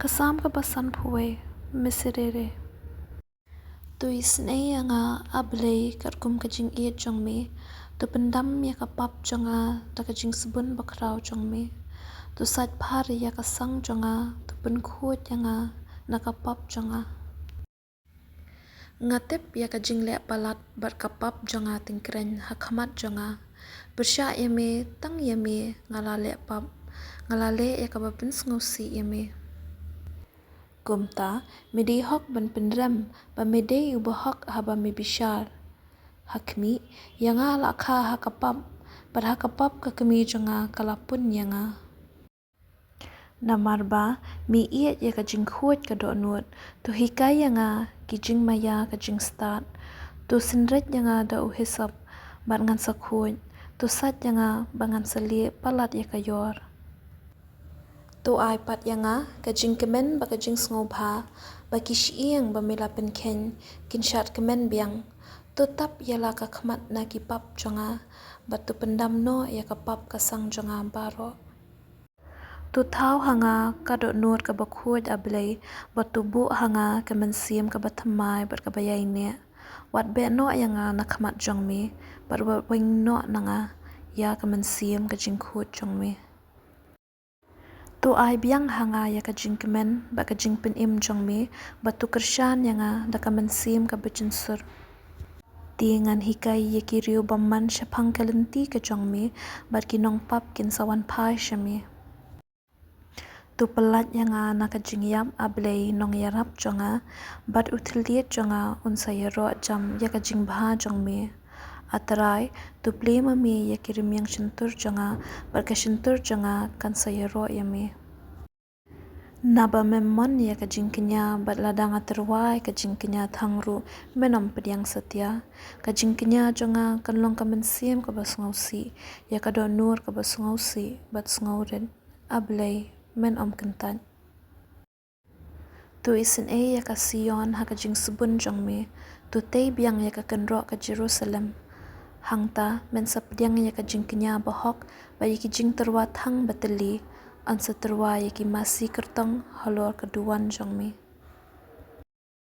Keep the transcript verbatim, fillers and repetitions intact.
Ka Salm kaba sanphew wei. Miserere. To isynei ïa nga, A Blei, katkum ka jingïeit jong me. To pyndam ïa ka pap jong nga da ka jingsbun bakhraw jong me. To sait phar ïa ka sang jong nga, to pynkhuid ïa nga na ka pap jong nga. Nga tip ïa ka jingleh palat bad ka pap jong nga tyngkreiñ ha khmat jong nga. Pyrshah ïa me, tang ïa me nga la leh pap, nga la leh ïa kaba pynsngewsih ïa me. Kumta, me dei hok ban pynrem, ba me dei uba hok haba me bishar. Ha khmih, ïa nga la kha ha ka pap, bad ha ka pap ka kmie jong nga ka la pun ïa nga. Namar ba me ïeit ïa ka jingkhuid ka dohnud, to hikai ïa nga ki jingmaïa ka jingstad. To synreit ïa nga da u hisop, bad ngan sa khuid. To sait ïa nga, ba ngan sa lieh palat ïa ka ïor. To ai pat ïa nga ka jingkmen bad ka jingsngewbha, ba ki shyieng ba me la pynkheiñ kin shad kmen biang. To tap ïa la ka khmat na ki pap jong nga, bad to pyndam noh ïa ka pap ka sang jong nga baroh. To thaw ha nga ka dohnud kaba khuid, A Blei, bad to buh ha nga ka mynsiem kaba thymmai bad kaba ïaineh. Wat beh noh ïa nga na khmat jong me, bad wat weng noh na nga ïa ka mynsiem ka jingkhuid jong me. To ai biang ha nga ïa ka jingkmen bad ka jingpynim jong me, bad to kyrshan ïa nga da ka mynsiem kaba jynsur. Te ngan hikai ïa ki riew bymman shaphang ka lynti ka jong me, bad ki nongpap kin sa wan phai sha me. To pyllait ïa nga na ka jingïap, A Blei nongïarap jong nga, bad u thylliej jong nga un sa ïaroh jam ïa ka jingbha jong me. A Trai, to plie ma me ïa ki rmiang shyntur jong nga, bad ka shyntur jong nga kan sa ïaroh ïa me. Naba mem mon ïa ka jingkñia, bad lada nga tyrwa ïa ka jingkñia thang ruh, men ym pdiang satia. Ka jingkñia jong nga kan long ka mynsiem kaba sngewsih, ïa ka dohnud kaba sngewsih bad sngewrit. A Blei, men ym kyntait. To isynei ïa ka Sion ha ka jingsbun jong me, to tei biang ïa ka kynroh ka Jerusalem. Hangta men sa pdiang ïa ka jingkñia bahok, bad ïa ki jingtyrwa thang batylli. Yn sa tyrwa ïa ki masi kyrtong halor ka duwan jong me.